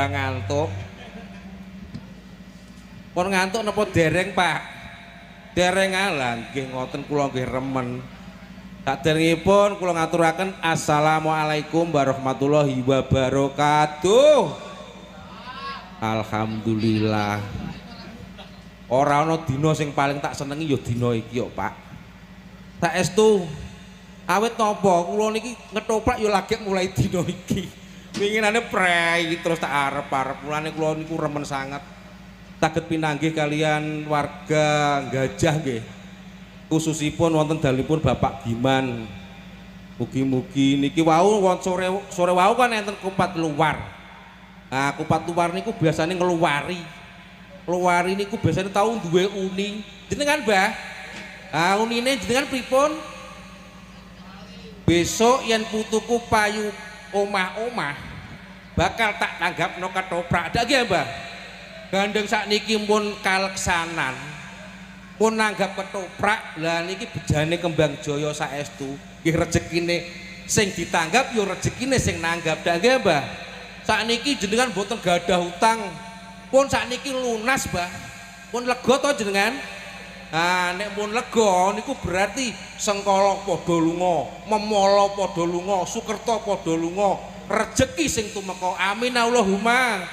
ora ngantuk. Pun ngantuk napa dereng, Pak? Dereng ala nggih ngoten kula nggih remen. Saderengipun kula ngaturaken assalamualaikum warahmatullahi wabarakatuh. Alhamdulillah. Ora ana dina sing paling tak senengi ya dina iki kok, Pak. Saestu awit napa kula niki ngetoprak ya lagi mulai dina iki. Winginane prei terus tak arep-arep mulane kula niku remen sanget. Saged pinanggih kalian warga Gajah nggih. Khususipun wonten dalemipun Bapak Giman. Mugi-mugi niki wau wonten sore wau kan enten kupat luar. Nah, kupat luar niku biasane ngeluari. Ngeluari niku biasane tau duwe uni. Jenengan, Mbah? Ah, unine jenengan pripun? Besok yen putuku payu omah-omah bakal tak tanggapno ketoprak. Dak nggih, Mbah? Gandeng sakniki pun kaleksanan. Pun nanggap ketoprak, lah niki bejane Kembang Jaya saestu. Nggih rezekine sing ditanggap ya rezekine sing nanggap. Dak nggih, Mbah? Sakniki jenengan mboten gadah utang. Pun sakniki lunas, Mbah. Pun lega to jenengan? Nah, nek pun lega niku berarti sengkala padha lunga, memala padha lunga, sukerta padha lunga, rejeki sing tumeka. Amin Allahumma.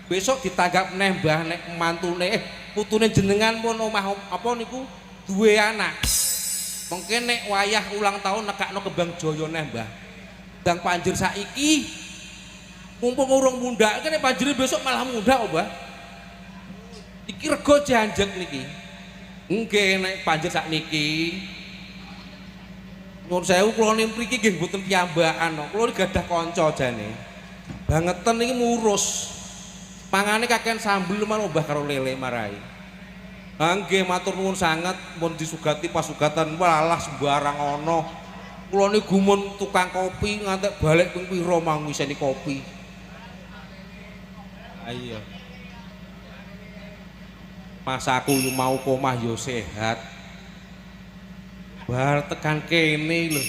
Besok ditanggap neh Mbah nek mantune putune jenengan pun omah apa niku duwe anak. Mungkin nek wayah ulang tahun nekakno Kembang Jaya neh Mbah. Dang panjir saiki mumpung urung mundhak, nek panjire besok malah mundhak kok, Mbah. Iki rego janjek niki. Nggih nek panjir sakniki. Nyuwun sewu kula niki mriki nggih mboten piyambakan kok. Kula niki gadah kanca jane. Bangeten niki murus. Pangane kakean sambel malah mbah karo lele marai. Ha nggih matur nuwun sanget pun disugati pasugatan walah sembarang ana. Kula niki gumun tukang kopi ngantek balik ping pira mau ngiseni kopi. Ha iya. Mas aku yo mau komah yo sehat. Bar tekan kene lho.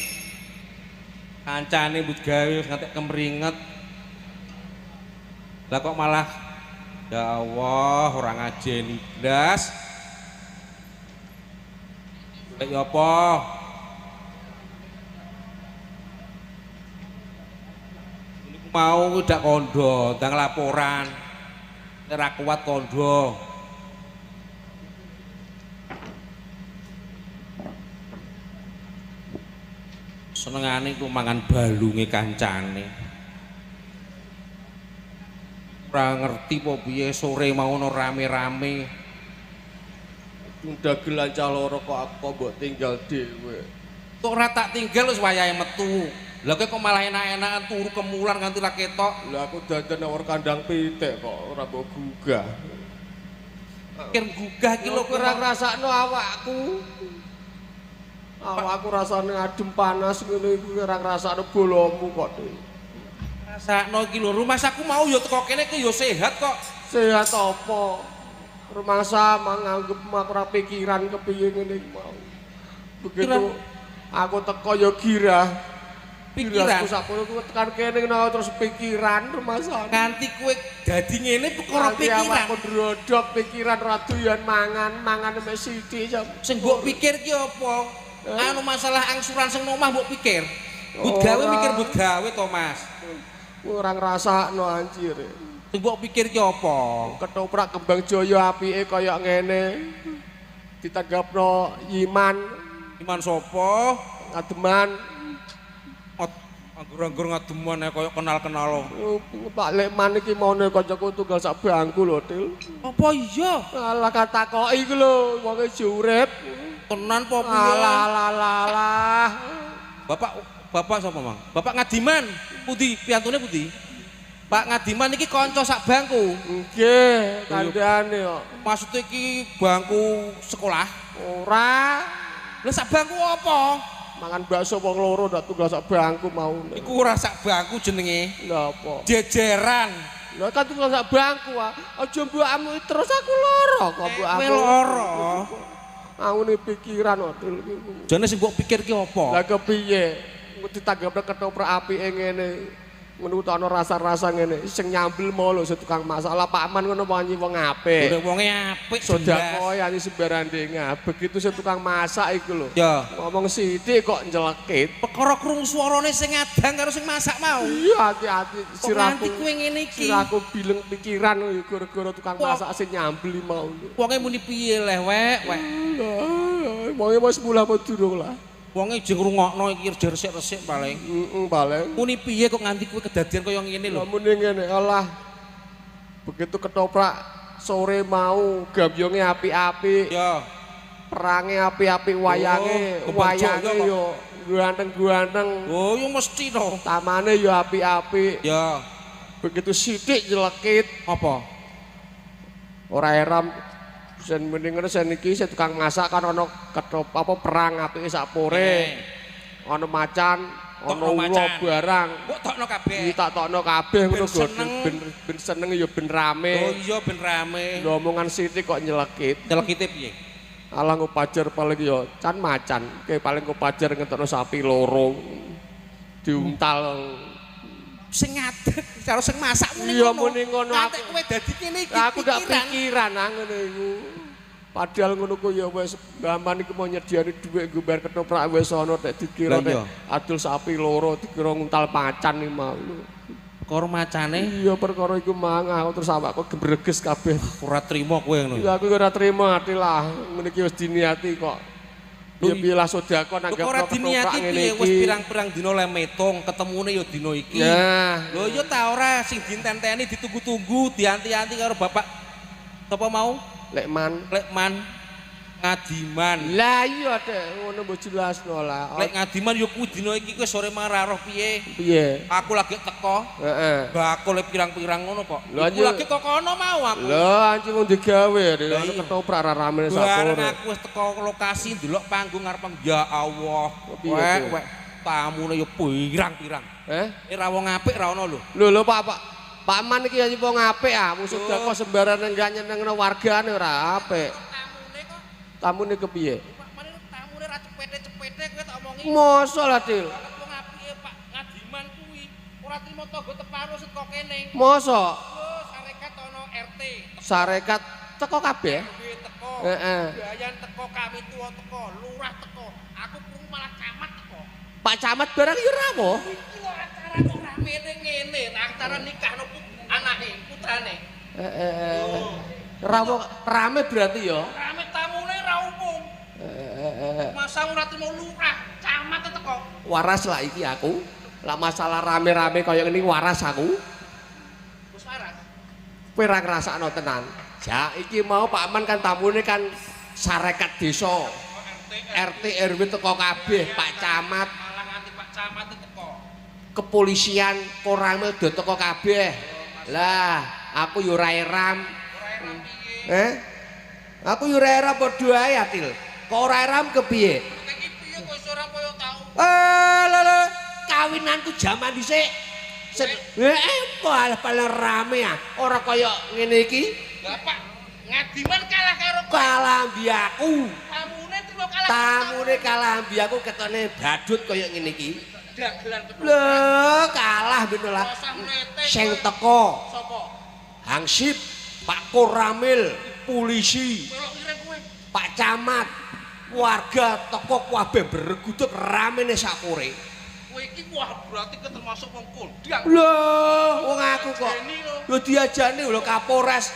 Kancane mbut gawe wis ngantek kemringet. Lah kok malah ya Allah ora ngajeni blas. Lek ya apa? Niku mau ndak kondo, ndang laporan. Nek ra kuat kondo. Senengane ku mangan balunge kancane. Ora ngerti apa piye sore mau ono rame-rame. Dagelan cah loro kok aku mbok tinggal dhewe. Kok ora tak tinggal wis wayahe metu. Lah kowe kok malah enak-enakan turu kemulan nganti ra ketok. Lah aku dandan nang kandang pitik kok ora mbok gugah. Pikir gugah iki lho ora ngrasakno awakku. Awakku rasane adem panas ngene iku ora ngrasakno bolomu kok. Rasakno iki lho, rumahsaku mau ya teko kene ku ya sehat kok. Sehat apa? Rumangsa manganggep aku ora pikiran kepiye ngene iki mau. Begitu aku teko ya girah. Pikiran sakmono ku tekan kene ngono terus pikiran rumangsa. Nganti kowe dadi ngene perkara pikiran. Aku ndrodok pikiran ora doyan mangan, mangan mek sithik. Sing mbok pikir ki apa? Anu masalah angsuran sing omah mbok pikir. Mbut gawe mikir mbut gawe to, Mas. Ora ngrasakno anjir. Sing mbok pikir ki apa? Ketoprak Kembang Jaya apike kaya ngene. Ditanggapno Yiman. Yiman sapa? Ngademan. Anggur-anggur ngademan kaya kenal-kenal. Pak Lekman iki maune kancaku tunggal sak bangku lho, Til. Apa iya? Alah katakoki iku lho, wonge urip. Tenan apa piye? Alah alah alah. Bapak sapa, Mang? Bapak Ngadiman. Pundi piyantune pundi? Pak Ngadiman iki kanca sak bangku. Nggih, kandhane kok. Maksud iki bangku sekolah? Ora. Lah sak bangku apa? Mangan bakso wong loro ndak tunggal sak bangku mau. Iku ora sak bangku jenenge. Lha apa? Jejeran. Lha kan tunggal sak bangku ah. Aja mbok amu terus aku loro kok mbok aku. Kowe loro. Aku ni pikiran kok. Jane sing mbok pikir ki apa? Lah kepiye? Ditanggapno ketoprak apike ngene. Ngono ta ana rasa-rasa ngene sing nyambel mau lho tukang masak. Lah Pak Man ngono wanyi wong apik. Lho wonge apik sedekah yani sembarang dengah. Begitu sing tukang masak iku lho. Ya. Ngomong sithik kok njelekit. Perkara krungu swarane sing ngadang karo sing masak mau. Iya hati-hati sirahku. Kowe ngene iki. Sirahku bileng pikiran gara-gara tukang masak sing nyambel mau. Wonge muni piye leh wek wek. Wonge wis mulih apa durung lah. Wonge jeng ngrungokno iki resik-resik paling. Heeh, paling. Muni piye kok nganti kowe kedadian kaya ngene lho. Muni ngene, alah. Begitu ketoprak sore mau gambyonge apik-apik. Ya. Perange apik-apik wayange, wayange yo ganteng-ganteng. Oh, yo mesti to. Tamane yo apik-apik. Ya. Begitu sithik nyelekit. Apa? Ora eram. Sen mending ngono sen iki sing tukang masak kan ana ketop apa perang apike sapore. Ana macan, ana ula barang. Mbok tokno kabeh. Iki tak tokno kabeh ngono ben seneng ya ben rame. Oh iya ben rame. Lho omongan sithik kok nyelekit. Nyelekite piye? Alah ngopajar paling ya can macan. Ki paling kopajar ngetokno sapi loro. Diuntal sing ngadeg karo sing masak muni ngono. Iya muni ngono. Nganti kowe dadi kene iki aku ndak pikiran ah ngono iku. Padahal ngono ku ya wis gampang iku mau nyediani dhuwit nggo bayar ketoprak wis ana tek dikira nek adol sapi loro dikira nguntal macan iki mau. Perkara macane? Iya perkara iku mang aku terus awakku gembreges kabeh. Ora trimo kowe ngono. Iya aku ora trimo ati lah. Ngene iki wis diniati kok. Ya piye lah sedekah nanggap ora diniati piye wis pirang-pirang dina le metung ketemune ya dina iki. Lho ya ta ora sing dintenteni ditunggu-tunggu dianti-anti karo bapak sapa mau? Lekman. Lekman Ngadiman. Lah iya Dek ngono mbok jelasno lah. Lek Ngadiman ya kuwi dina iki kowe sore marah piye? Piye? Aku lagi teko. Heeh. Bakul pirang-pirang ngono kok. Iku lagi kok kono mau aku. Lho anjing wong digawe ono ketoprak ramene sapore. Bareng aku wis teko lokasi ndelok panggung ngarep ya Allah. Wek wek tamune ya pirang-pirang. Eh? Ora wong apik ra ono lho. Lho lho Pak Pak. Pak Man iki ya wong apik ah, wong sedekah sembarangan enggak nyenengno wargane ora apik. Tamune kepiye? Pak Man tamune ra cepete-cepete kowe tak omongi. Mosok lah, Dil. Wong apike Pak Ngadiman kuwi ora trimo tangga teparo saka kene. Mosok? Lho, sarekat ana RT. Sarekat teko kabeh? Teko. Heeh. Bayan teko, kami tuwa teko, lurah teko. Aku krungu malah camat teko. Pak camat barang ya ora apa? Iki lho acara kok ramene ngene, acara nikahno anake, putrane. Heeh. Rame berarti ya? Rame tamune ra umum. Masa ora trimo lurah, camat teko. Waras lah iki aku. Lah masalah rame-rame kaya ngene waras aku. Wis waras. Kowe ora ngrasakno tenan. Ja iki mau Pak Man kan tamune kan sarekat desa. RT RW teko kabeh, Pak Camat. Malah nganti Pak Camat teko. Kepolisian Koramil do teko kabeh. Lah, aku yo ora eram. Eh? Aku yo ora eram padha ae Atil. Kok ora eram kepiye? Iki piye kok iso ora koyo tau? Eh, lho, kawinanku jaman dhisik. Heeh, paling rame ah. Ora kaya ngene iki. Bapak Ngadiman kalah karo kowe. Kalah mbiyaku. Tamune trimo kalah. Tamune kalah mbiyaku ketone badut kaya ngene iki. Dagelan ketoprak. Lho, kalah ben lah. Sing teko. Sapa? Hansip, Pak Koramil, polisi, Pak Camat, warga teko kabeh bergudeg ramene sapore. Kowe iki wah berarti termasuk wong kondang. Lho, wong aku kok. Lho diajani lho Kapolres,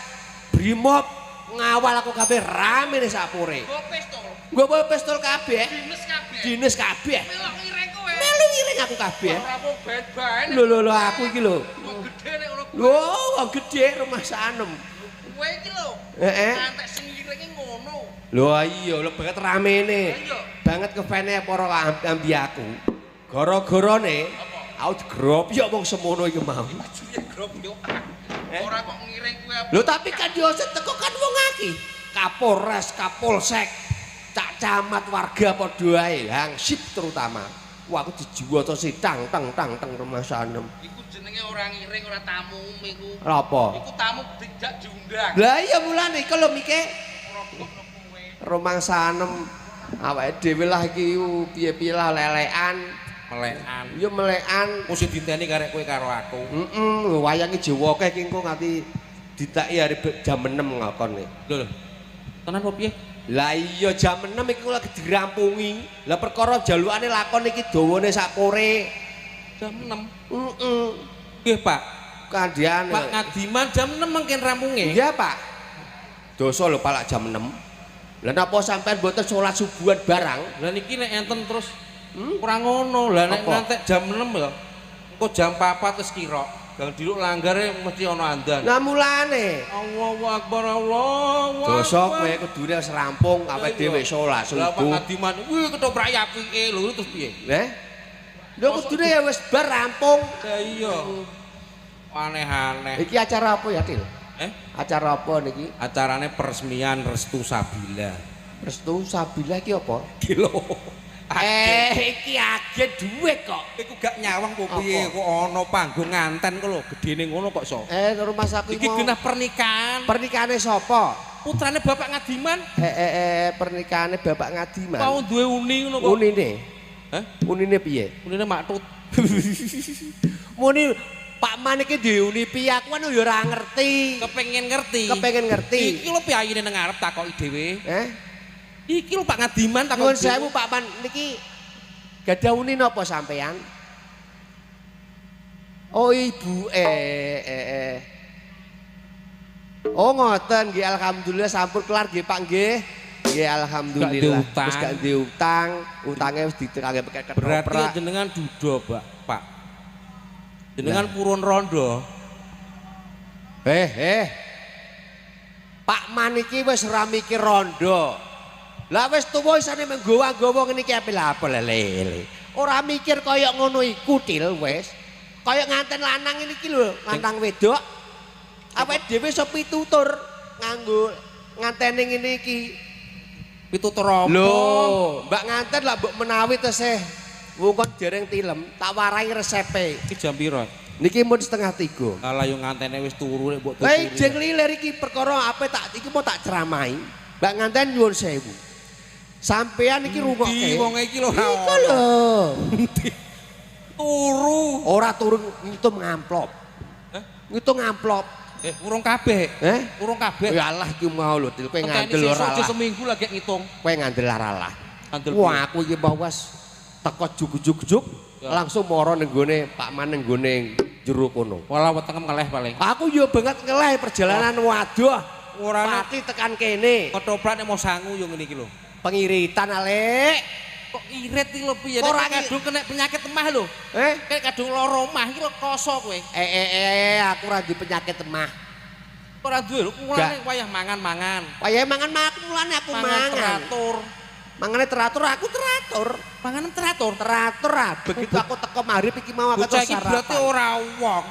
Brimob ngawal aku kabeh ramene sapore. Nggo pistol. Nggo pistol kabeh. Dines kabeh. Dines kabeh. Melok ngiring kowe. Melu ngiring aku kabeh. Ora wong baen-baen. Lho lho lho aku iki lho. Wong gedhe nek ngono. Lho, wong gedhe rumah sanem. Kowe iki lho. Heeh. Ngantek sing ngiringe ngono. Lho iya, lho banget ramene. Banget kefene para ambi aku. Gara-garane aku digrobok wong semono iki mau. Grobok. Ora kok ngiring kowe. Lho tapi kan yo teko kan wong akeh. Kapolres, Kapolsek, Cak Camat, warga padha ae, hansip terutama. Wah aku dijiwata sitang tang tang tang rumah sanem. Iku jenenge ora ngiring ora tamu iku. Lha apa? Iku tamu tidak diundang. Lah iya mulane iku lho mike. Rumah sanem awake dhewe lah iki piye-piye lah lelekan. Melekan. Iya melekan. Mesti dinteni karek kowe karo aku. Heeh, wayange jiwa akeh iki engko nganti ditaki hari jam 6 ngakon. Lho lho. Tenan apa piye? Lah iya jam 6 iki lagi dirampungi. Lah perkara jalukane lakon iki dawane sak kore. Jam 6. Heeh. Nggih, Pak. Kandhane. Pak Ngadiman jam 6 mungkin rampunge. Iya, Pak. Dosa lho palak jam 6. Lah napa sampean mboten salat subuhan barang? Lah niki nek enten terus ora ngono. Lah nek ngantek jam 6 ya. Engko jam 4 wis kira. Gang diluk langgare mesti ana andan. Lah mulane. Allahu Akbar, Allahu Akbar. Dosa kowe kudune wis rampung awake dhewe salat subuh. Lah Pak Ngadiman kuwi ketoprak apike lho terus piye? Leh. Lho kudune ya wis bar rampung. Lah iya. Aneh-aneh. Iki acara apa ya, Til? Acara apa niki? Acarane peresmian Restu Sabila. Restu Sabila iki apa? Iki lho. Iki agen duit kok. Iku gak nyawang kok piye kok ana panggung nganten kok lho gedene ngono kok iso. Rumah saku iki genah pernikahan. Pernikahane sapa? Putrane Bapak Ngadiman. Pernikahane Bapak Ngadiman. Mau duwe uni ngono kok. Unine. Hah? Unine piye? Unine maktut. Muni Pak Man iki duwe uni piye aku kan ya ora ngerti. Kepengen ngerti. Kepengen ngerti. Iki lho piyayine nang ngarep takoki dhewe. Iki lho Pak Ngadiman takon. Nuwun sewu Pak Man niki gadah uni napa sampean? Oh ibu Oh ngoten nggih alhamdulillah sampun kelar nggih Pak nggih. Nggih alhamdulillah. Wis gak duwe utang, utange wis ditekake ketoprak. Berarti jenengan duda, Pak. Pak. Jenengan purun rondo. Pak Man iki wis ora mikir rondo. Lah wis tuwa isane menggowa-gowa ngene iki ape lha apa lele. Ora mikir kaya ngono iku Til wis. Kaya nganten lanang ini iki lho, lanang wedok. Awake dhewe iso pitutur nganggo ngantene ngene iki. Pitutur apa? Lho, Mbak nganten lah mbok menawi tesih wong dereng tilem, tak warai resepe. Iki jam piro? Niki mun 2:30. Lah yo ngantene wis turu nek mbok turu. Lah jeng lilir iki perkara ape tak iki mau tak ceramahi. Mbak nganten nyuwun sewu. Sampean iki rungokke. Ndi wong iki lho. Iku lho. Turu. Ora turu ngitung amplop. Hah? Ngitung amplop. Urung kabeh. Urung kabeh. Ya Allah iki mau lho, Til kowe ngandel ora lah. Seminggu lagi ngitung. Kowe ngandel ora lah. Wah, aku iki mau wis teko juk-juk-juk langsung mara ning gone Pak Man ning gone jero kono. Walah wetengem ngeleh paling. Aku yo banget ngeleh perjalanan waduh. Ora pati tekan kene. Ketoprak nek mau sangu yo ngene iki lho. Pengiritan alek. Kok irit iki lho piye? Nek kadung kena penyakit emah lho. Kayak kadung lara omah iki lho koso kowe. Aku ora duwe penyakit emah. Ora duwe lho, mulane wayah mangan-mangan. Wayah mangan-mangan mulane aku mangan. Teratur. Mangane teratur, aku teratur. Manganem teratur. Teratur ah. Begitu aku teko maghrib iki mau aku terus sarapan. Bocah iki berarti ora wong.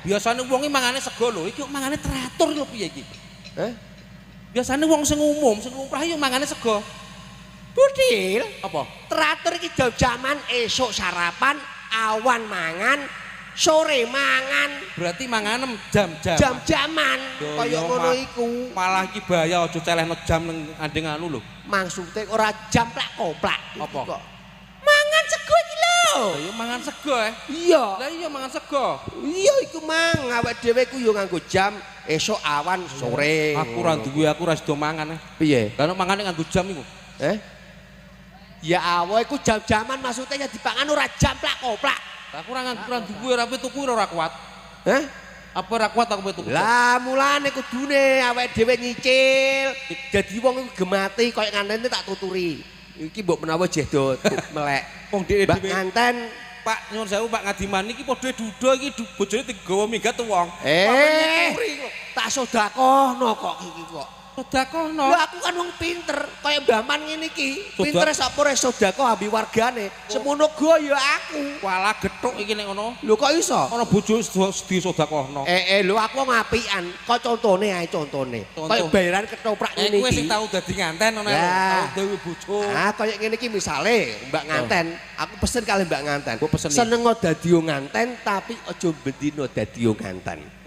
Biasane wong iki mangane sego lho, iki kok mangane teratur lho piye iki? Biasane wong sing umum, sing lumrah yo mangane sego. Budil, apa? Teratur iki jam-jaman esuk sarapan, awan mangan, sore mangan. Berarti manganem jam-jam. Jam-jaman kaya ngono iku. Malah iki bahaya aja celehno jam nang andeng anu lho. Maksude ora jam plak koplak. Apa? Kok. Mangan sego iki lho. Lah iya mangan sego Iya. Lah iya mangan sego. Iya iku mang awake dhewe ku yo nganggo jam esuk awan sore. Aku ora duwe, aku ora sido mangan. Piye? Lah nek mangane nganggo jam iku. Ya awo iku jam-jaman maksudnya ya dipangan ora jam plak koplak. Aku ora nganggo ora duwe ora tuku ora kuat. Apa ora kuat aku tuku? Lah mulane kudune awake dhewe nyicil. Dadi wong iku gemati koyo ngantene tak tuturi. Iki mbok menawa jeh do melek. Wong dhewe Mbak nganten Pak nyuwun sewu Pak Ngadiman iki padha duda iki bojone digawa minggat wong. Tak sedekahno kok iki kok. Sedekahno. Lho aku kan wong pinter, kaya Mbah Man ngene iki. Pintere sapore sedekah ambi wargane. Semono go ya aku. Walah gethuk iki nek ngono. Lho kok iso? Ana bojo sedhi sedekahno. Lho aku wong apian. Kok contone ae contone. Kaya bayaran ketoprak ngene iki. Kowe sing tau dadi nganten ngono lho, tau duwe bojo. Ah kaya ngene iki misale Mbak nganten, aku pesen kali Mbak nganten. Seneng dadi nganten tapi aja bendino dadi nganten.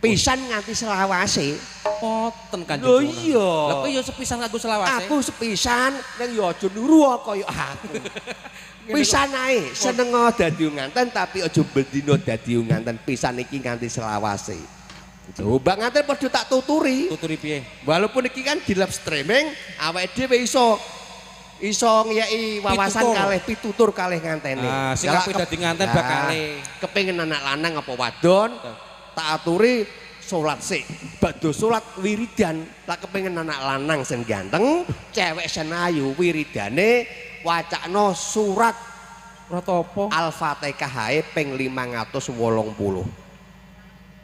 Pisan nganti selawase. Ngoten Kanjeng. Lho iya. Lah kowe ya sepisan nganggo selawase. Aku sepisan ning ya aja niru kaya aku. Pisan ae seneng dadi nganten tapi aja bendina dadi nganten pisan iki nganti selawase. Coba nganten padha tak tuturi. Tuturi piye? Walaupun iki kan di live streaming awake dhewe iso ngiyai wawasan kalih pitutur kalih ngantene. Ah, sing ape dadi nganten bakale. Kepengin anak lanang apa wadon tak aturi salat sik. Badhe salat wiridan, tak kepengin anak lanang sing ganteng, cewek sing ayu wiridane wacakna surat apa? Al-Fatihah ae ping 580.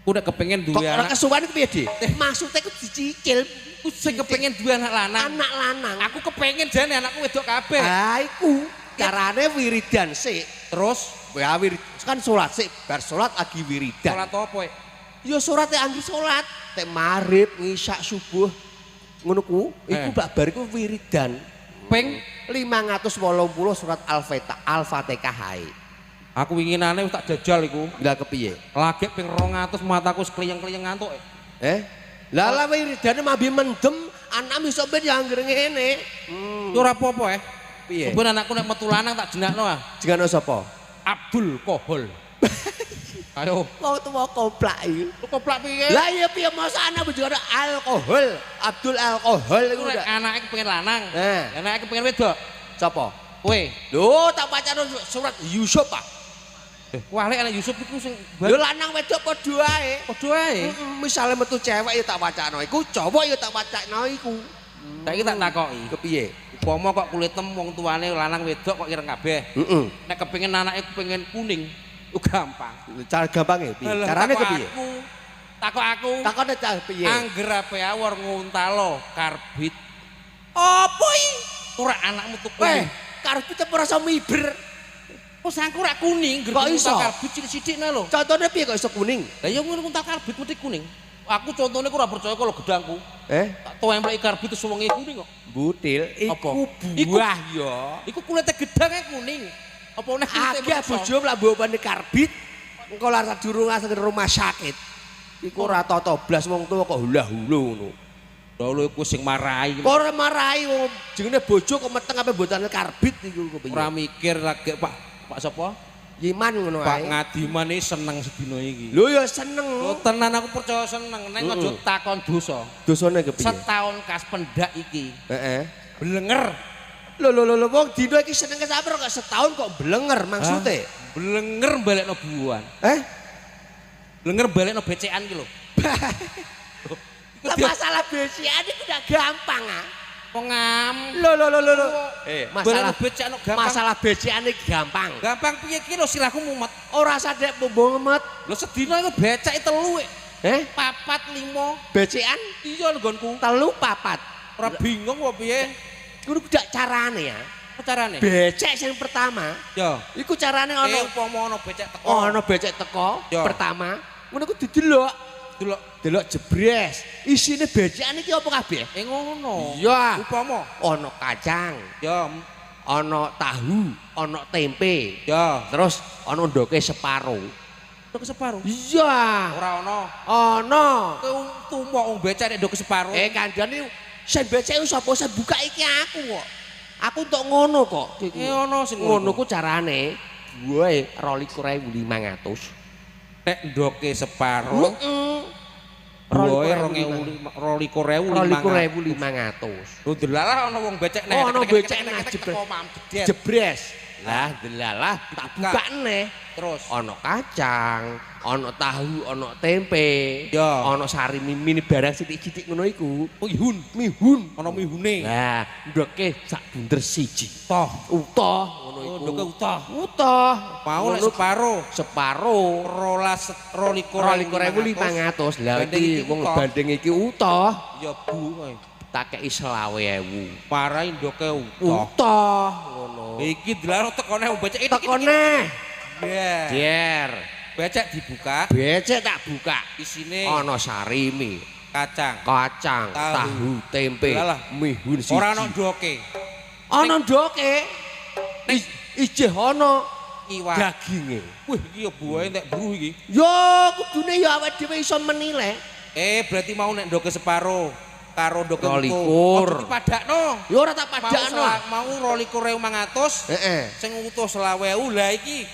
Ku nek kepengin duwe anak. Kok ora kesuwen iku piye, Dik? Maksude ku dicicil. Ku sing kepengin duwe anak lanang. Anak lanang. Aku kepengin jane anakku wedok kabeh. Ha iku carane wiridan sik. Terus ya wirid kan salat sik, bar salat lagi wiridan. Salat apa? Ya salate anggere salat, tek maghrib, ngisak, subuh ngono ku, iku bak bar iku wiridan. Ping 580 surat Al-Fatihah ae. Aku winginane wis tak jajal iku. Lah kepiye? Lagi ping 200 mataku sekliyeng-kliyeng ngantuk. Eh? Lah lah wiridane mambi mendem, anak iso ben ya anggere ngene. Ora apa-apa eh. Piye? Ben anakku nek metu lanang tak jenakno ah. Jenakno sapa? Abdul Kohol. Ayo. Wong tuwa koplak iki. Koplak piye? Lah iya piye mosok anak jenenge alkohol. Abdul alkohol iku nek anake kepengin lanang. Anake kepengin wedok. Sapa? Kowe. Lho tak wacana surat Yusuf, Pak. Wale anak Yusuf iku sing lho lanang wedok padha ae. Padha ae. Misale metu cewek ya tak wacana iku, cowok ya tak wacana iku. Saiki tak takoki. Kepiye? Upama kok kulitem wong tuane lanang wedok kok ireng kabeh. Heeh. Nek kepengin anake kepengin kuning, ku gampang. Cara gampange piye? Carane kepiye? Takok aku. Takone cah piye? Angger ape awor nguntalo karbit. Apa iki? Ora anakmu tuku. Eh, karbit apa rasa miber? Wis aku ora kuning, kok iso? Karbit sithik-sithik lho. Contone piye kok iso kuning? Lah ya ngono nguntal karbit mesti kuning. Aku contone ku ora percaya kalau gedangku. Eh? Tak templeki karbit suwengi kuning kok. Butil iku buah ya. Iku kulite gedange kuning. Apa neh kulite akeh bojo lak mbok karbit engko lar sadurunge asal rumah sakit. Iku ora tata blas wong tuwa kok hulah-hulu ngono. Lha lho iku sing marai. Kok ora marai wong jenenge bojo kok meteng ape mbotane karbit iku kepiye. Ora mikir lagi Pak Pak sapa? Yiman ngono ae. Pak Ngadiman iki seneng sedina iki. Lho ya seneng. Lho tenan aku percaya seneng ning aja takon dosa. Dosane kepiye? Setahun kas pendak iki. Heeh. Blenger. Lho lho lho wong dina iki seneng sampe kok setahun kok blenger maksude? Blenger balekno buan. Eh? Blenger balekno becekan iki lho. Lah masalah becekan iku ndak gampang ah. Pengam. Lho lho lho lho. Masalah becekan gampang. Masalah becekan iki gampang. Gampang piye iki lho sirahku mumet. Ora sadek mumet. Lho sedina iku becake 3. Eh? 4 5. Becekan? Iya nggonku. 3 4. Ora bingung apa piye? Iku ndak carane ya. Apa carane? Becek sing pertama. Ya. Iku carane ana upama ana becek teko. Ana becek teko pertama, ngono iku didelok. Delok jebres. Isine becekan iki apa kabeh? Eh ngono. Iya. Upama ana kacang. Ya. Ana tahu, ana tempe. Ya. Terus ana ndoke separo. Ndoke separo? Iya. Ora ana. Ana. Kowe tumok wong becek nek ndoke separo. Eh kandhane sing becek sapa sing buka iki aku kok. Aku entuk ngono kok. Eh ana sing ngono ku carane buahe 22.500. Nek ndoke separo. Heeh. Buahe 22.500. Lho delalah ana wong becek nek. Ana becek nek jebres. Lah delalah tak buka neh. Terus ana kacang, ana tahu, ana tempe, ana sari mimi barang sithik-sithik ngono iku. Mihun, mihun, ana mihune. Lah, ndoke sak bunder siji. Toh, utuh ngono iku. Ndoke utuh. Utuh. Mau nek separo, separo 22.500. Lah iki wong banding iki utuh. Ya Bu, tak kei 25.000. Parai ndoke utuh. Utuh ngono. Iki delaro tekone wong becek iki. Tekone. Biar. Becek dibuka. Becek tak buka. Isine ana sarimi, kacang, kacang, tahu, tempe, mihun siji. Ora ana ndoke. Ana ndoke. Ijeh ana. Iwak. Daginge. Wih, iki ya buahe entek bru iki. Ya kudune ya awake dhewe iso menilai. Berarti mau nek ndoke separo karo ndoke 22. Dipadakno. Ya ora tak padakno. Mau 22.500. Heeh. Sing utuh 20.000. Lah iki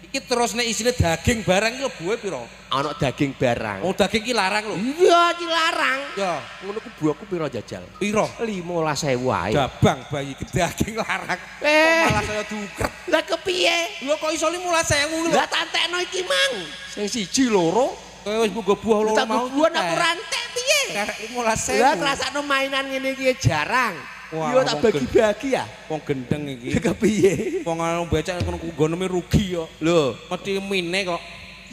iki terus nek isine daging barang iki lho buahe pira? Ana daging barang. Oh, daging iki larang lho. Iya, iki larang. Ya, ngono ku buahku pira jajal? Pira? 15.000 ae. Jabang bayi daging larang. Malah saya diukrek. Lah kepiye? Lho kok iso 15.000 lho? Lah tak entekno iki mang. Sing siji loro. Kowe wis nggo buah loro mau. Tak buah aku rantek piye? Karek 15.000. Lah ngrasakno mainan ngene iki jarang. Yo tak bagi-bagi ya. Wong gendeng iki. Kepiye? Wong anu becak kono nggoneme rugi yo. Lho, mesti mine kok.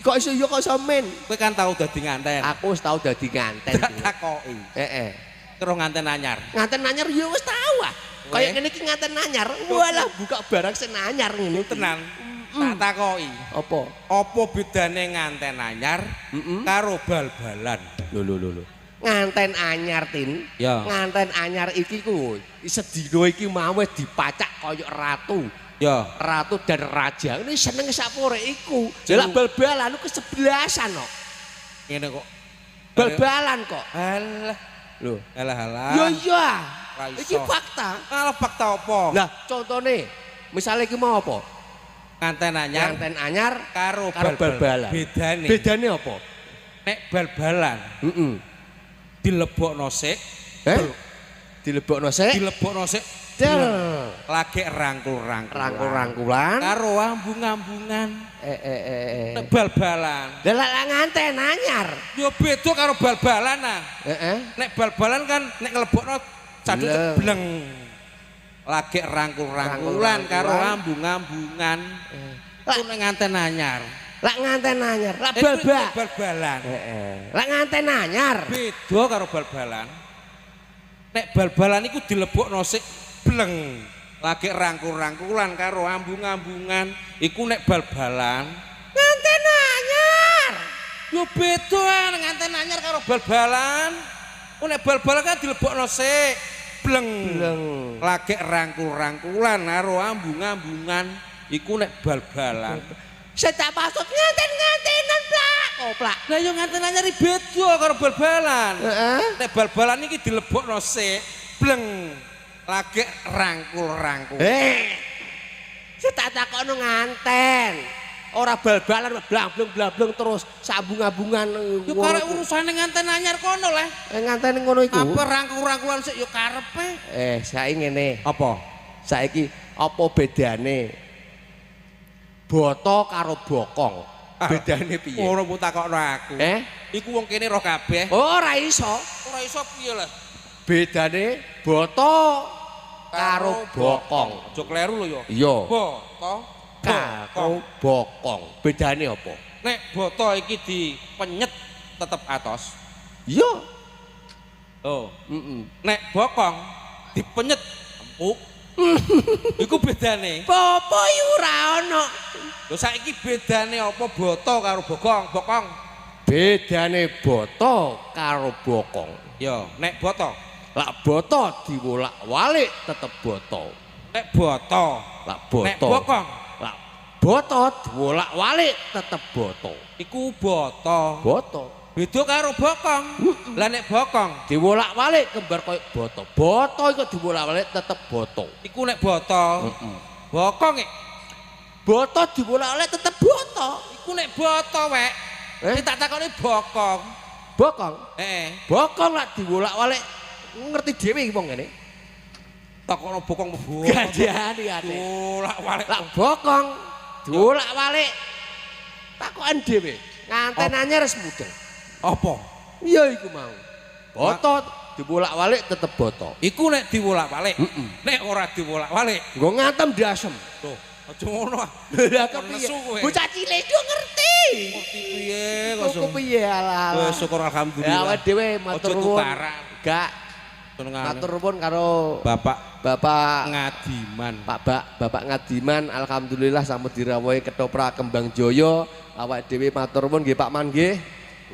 Kok iso ya kok iso min? Kowe kan tau dadi nganten. Aku wis tau dadi nganten. Tak takoki. Heeh. Terus nganten anyar. Nganten anyar ya wis tau ah. Kaya ngene iki nganten anyar. Walah buka barang sing anyar ngene tenan. Tak takoki. Apa? Apa bedane nganten anyar karo bal-balan? Lho lho lho. Nganten anyar Tin. Ya. Nganten anyar iki ku sedina iki mau wis dipacak kaya ratu. Ya, ratu dan raja. Ini seneng sapore iku. Lah bal-balan ku kesebelasan kok. Ngene kok. Bal-balan kok. Alah. Lho, alah alah. Ya iya. Iki fakta. Alah fakta apa? Lah contone, misale iki mau apa? Nganten anyar. Nganten anyar karo bal-balan. Bedane. Bedane apa? Nek bal-balan, heeh. Dilebokno sik. Dilebokno sik. Dilebokno sik. Lagi rangkul-rangkulan. Rangkul-rangkulan karo ambung-ambungan. Nek bal-balan. Lah lak nganten anyar. Ya beda karo bal-balan ah. Heeh. Nek bal-balan kan nek nglebokno caduk bleng. Lagi rangkul-rangkulan karo ambung-ambungan. Iku nek nganten anyar. Lak nganten anyar, lak bal-balan. Heeh. Lak nganten anyar. Beda karo bal-balan. Nek bal-balan iku dilebokno sik bleng. Lagi rangkul-rangkulan karo ambung-ambungan. Iku nek bal-balan nganten anyar. Yo beda nganten anyar karo bal-balan. Ku nek bal-balan kan dilebokno sik bleng. Bleng. Lagi rangkul-rangkulan karo ambung-ambungan. Iku nek bal-balan. Saya tak masuk nganten-ngantenan plak koplak. Lah yo nganten anyar beda karo bal-balan. Heeh. Nek bal-balan iki dilebokno sik bleng. Lagi rangkul-rangkul. Saya tak takokno nganten. Ora bal-balan blang-blung-blang-blung terus sambung-ambungan. Yo karek urusane nganten anyar kono leh. Nganten ngono iku. Apa rangkul-rangkulan sik yo karepe. Saiki ngene. Apa? Saiki apa bedane boto karo bokong? Bedane piye? Ora mbok takokno aku. Iku wong kene roh kabeh. Ora iso. Ora iso piye lah? Bedane boto karo bokong. Aja kleru lho ya. Iya. Boto karo bokong. Bedane apa? Nek boto iki dipenyet tetep atos. Iya. Oh. Heeh. Nek bokong dipenyet empuk. Iku bedane. Apa ya ora ono. Lho saiki bedane apa boto karo bokong? Bokong. Bedane boto karo bokong. Ya, nek boto. Lak boto diwolak-walik tetep boto. Nek boto. Lak boto. Nek bokong. Lak boto diwolak-walik tetep boto. Iku boto. Boto. Beda karo bokong. Lah nek bokong diwolak-walik kembar koyo boto. Boto iku diwolak-walik tetep boto. Iku nek boto. Heeh. Bokong e. Boto diwolak-walik tetep boto. Iku nek boto wek. Nek tak takoni bokong. Bokong? Heeh. Bokong lak diwolak-walik ngerti dhewe iki wong ngene. Takokno bokong mlebu. Gandhane ate. Diwolak-walik. Lak bokong diwolak-walik takokan dhewe. Nganten anyar wis mudeng. Apa? Iya iku mau. Boto diwolak-walik tetep boto. Iku nek diwolak-walik. Heeh. Nek ora diwolak-walik, nggo ngantem diasem. Tuh, aja ngono ah. Lah kepiye? Bocah cilik yo ngerti. Ngerti piye kok. Kok piye alah. Wis syukur alhamdulillah. Ya awake dhewe matur nuwun. Gak. Matur nuwun karo Bapak Ngadiman. Bapak Ngadiman, alhamdulillah sampun dirawuhi Ketoprak Kembang Jaya. Awake dhewe matur nuwun nggih Pak Man nggih.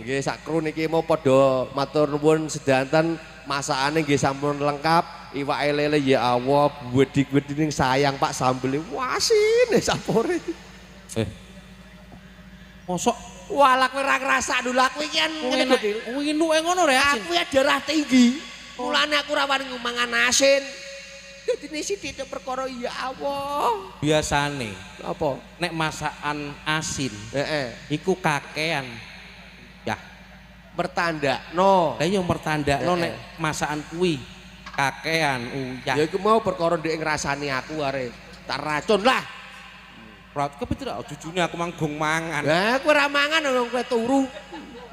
Nggih sak kru niki mau padha matur nuwun sedanten Masakane nggih sampun lengkap, iwake lele ya Allah, wedi-wedi ning sayang Pak sambele wasin sapore. Mosok walah kowe ora ngrasakno lho aku iki kan ngene lho. Kuwi enuke ngono rek. Aku ya darah tinggi. Mulane aku ora wani mangan asin. Dadine sithik perkara ya Allah. Biasane apa? Nek masakan asin, heeh, iku kakean. Ya. Mertandakno. Lah iya mertandakno nek masakan kuwi kakean uyah. Ya iku mau perkara ndek ngrasani aku are tak racun lah. Rat kepethuk jujune aku mang gong mangan. Lah kowe ora mangan wong kowe turu.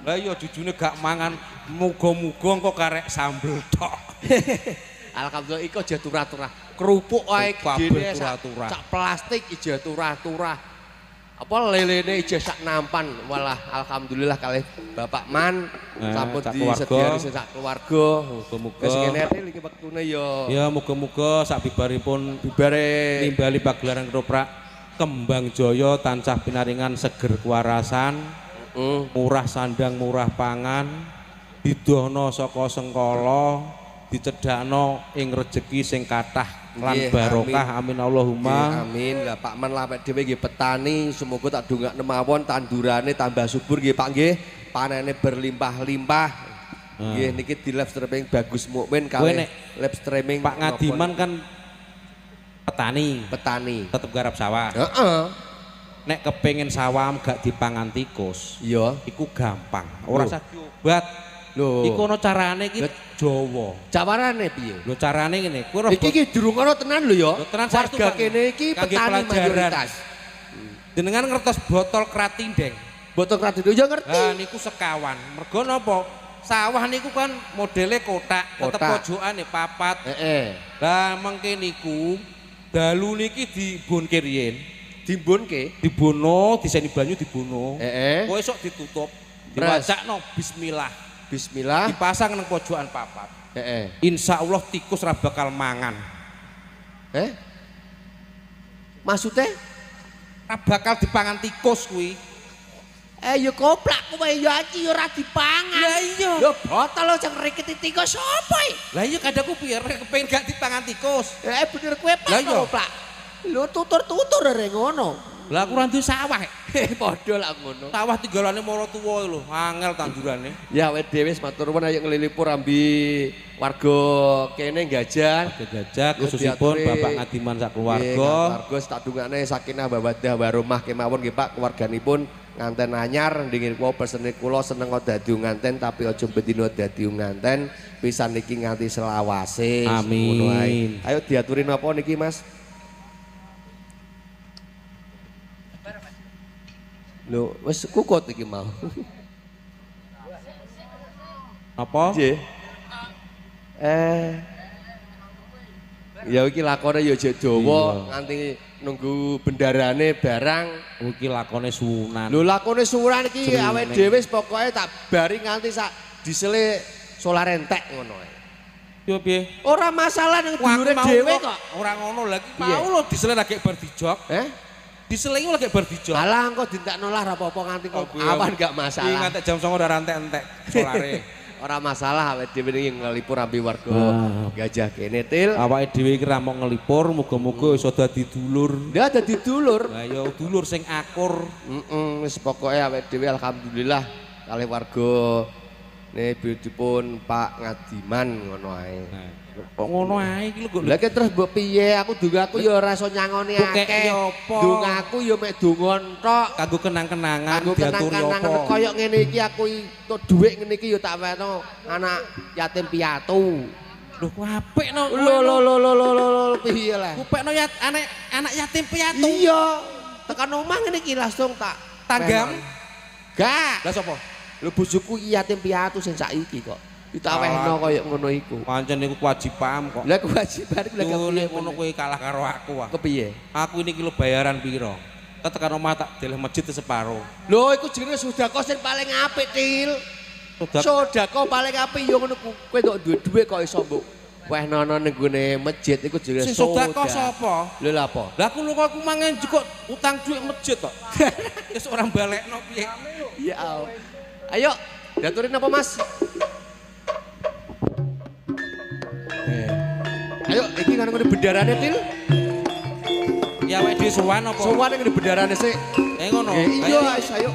Lah iya jujune gak mangan, muga-muga engko karek sambel tok. Alhamdulillah iku aja turah-turah. Kerupuk ae gedene sak plastik ije turah-turah. Apa lelene ije sak nampan. Walah alhamdulillah kalih Bapak Man sampun disediani sak keluarga. Muga-muga wis ngene iki wektune ya. Ya muga-muga sak bibaripun bibare nimbali pagelaran ketoprak Kembang Jaya tansah pinaringan seger kewarasan, murah sandang murah pangan, didohno saka sengkala, dicedhakno ing rejeki sing kathah lan barokah. Amin Allahumma. Amin. Lah Pak Man lah dhewe nggih petani, semoga tak dongakno mawon tandurane tambah subur nggih Pak nggih, panene berlimpah-limpah. Nggih niki di live streaming Bagus Mukmin kalih live streaming Pak Ngadiman kan petani. Petani. Tetep garap sawah. Heeh. Nek kepengin sawah gak dipangan tikus, iya, iku gampang. Ora usah diobat. Lho. Iku ana carane iki Jawa. Carane piye? Lho carane ngene, kowe iki iki durung ana tenan lho ya. Warga kene iki petani mayoritas. Jenengan ngertos botol kratindeng. Botol kratindeng ya ngerti. Lah niku sekawan. Mergo napa? Sawah niku kan modele kotak, tetep pojokane papat. Heeh. Lah mengke niku dalu niki dibonke riyin. Dibonke? Dibono, diseni banyu dibono. Heeh. Kowe esuk ditutup, diwacakno bismillah. Bismillah. Dipasang nang pojokan papat. Heeh. Insyaallah tikus ra bakal mangan. Eh? Maksudnya? Ra bakal dipangan tikus kuwi. Eh ya koplak kowe ya iki ya ora dipangan. Lah iya. Lho botol sing riketi tikus sapa iki? Lah iya kadangku piye kepengin gak dipangan tikus. Eh bener kowe Pak koplak. Lho tutur-tutur arek ngono. Lah aku ora duwe sawah. Padha lah ngono. Sawah tinggalane maratuwa lho, angel tandurane. Ya awake dhewe wis matur nuwun ayo nglilipur ambi warga kene Gajah. Gajah khususipun Bapak Ngadiman sak keluarga. Keluarga tak dungane sakinah mawaddah warahmah kemawon nggih Pak keluarganipun nganten anyar ndingin kula pesene kula seneng dadi nganten tapi aja bendina dadi nganten pisan niki nganti selawase. Amin. Ayo diaturi napa niki Mas? Lho, wis kukut iki mau. Apa? Nggih. Ya iki lakone ya jek dawa nganti nunggu bendarane barang. Iki lakone suwunan. Lho lakone suwunan iki awake dhewe wis pokoke tak bari nganti sak disele solar entek ngono ae. Yo piye? Ora masalah nang dulure dhewe kok. Ora ngono lha iki mau lho disele lagi bar dijok. Eh? Diselingi lagi bar dijok. Alah engko dintekno lah ora apa-apa nganti kok awan gak masalah. Iki nganti jam 09.00 ora entek-entek solare. Ora masalah awake dhewe iki ngelipur ambi warga Gajah kene til. Awake dhewe iki ra mung ngelipur, muga-muga iso dadi dulur. Ya dadi dulur. Lah ya dulur sing akur. Heeh, wis pokoke awake dhewe alhamdulillah kalih warga ne dipun Pak Ngadiman ngono ae. Kok ngono ae iki lho. Lah terus mbok piye? Aku dongaku ya ora iso nyangoni akeh. Dongaku ya mek donga tok. Kanggo kenang-kenangan diaturi apa? Kaya ngene iki aku entuk dhuwit ngene iki ya tak weno anak yatim piatu. Lho ku apik no. Lho lho lho lho lho piye lah. Kupekno ya anak yatim piatu. Iya. Tekan omah ngene iki langsung tak tanggam. Gak. Lah sapa? Lho bojoku yatim piatu sing saiki kok. Ditawehno kaya ngono iku. Pancen niku kewajiban kok. Lah kewajiban iku lha kepiye ngono kowe kalah karo aku ah. Kepiye? Aku ini iki lho bayaran piro? Tekan omah tak deleh masjid separo. Lho iku jenenge sedekah sing paling apik, Til. Sedekah paling apik ya ngono ku. Kowe kok duwe dhuwit kok iso mbok wehnono ning gone masjid iku jenenge sedekah sapa? Lho lha apa? Lah aku lho kok aku mangan kok utang dhuwit masjid kok. Wis ora balekno piye. Ya Allah. Ayo, diaturin apa Mas? Ayo iki kan ngene bendarane, Til. Ya awake dhewe sowan apa? Sowan ngene bendarane sik. Eh ngono. Iya, ayo.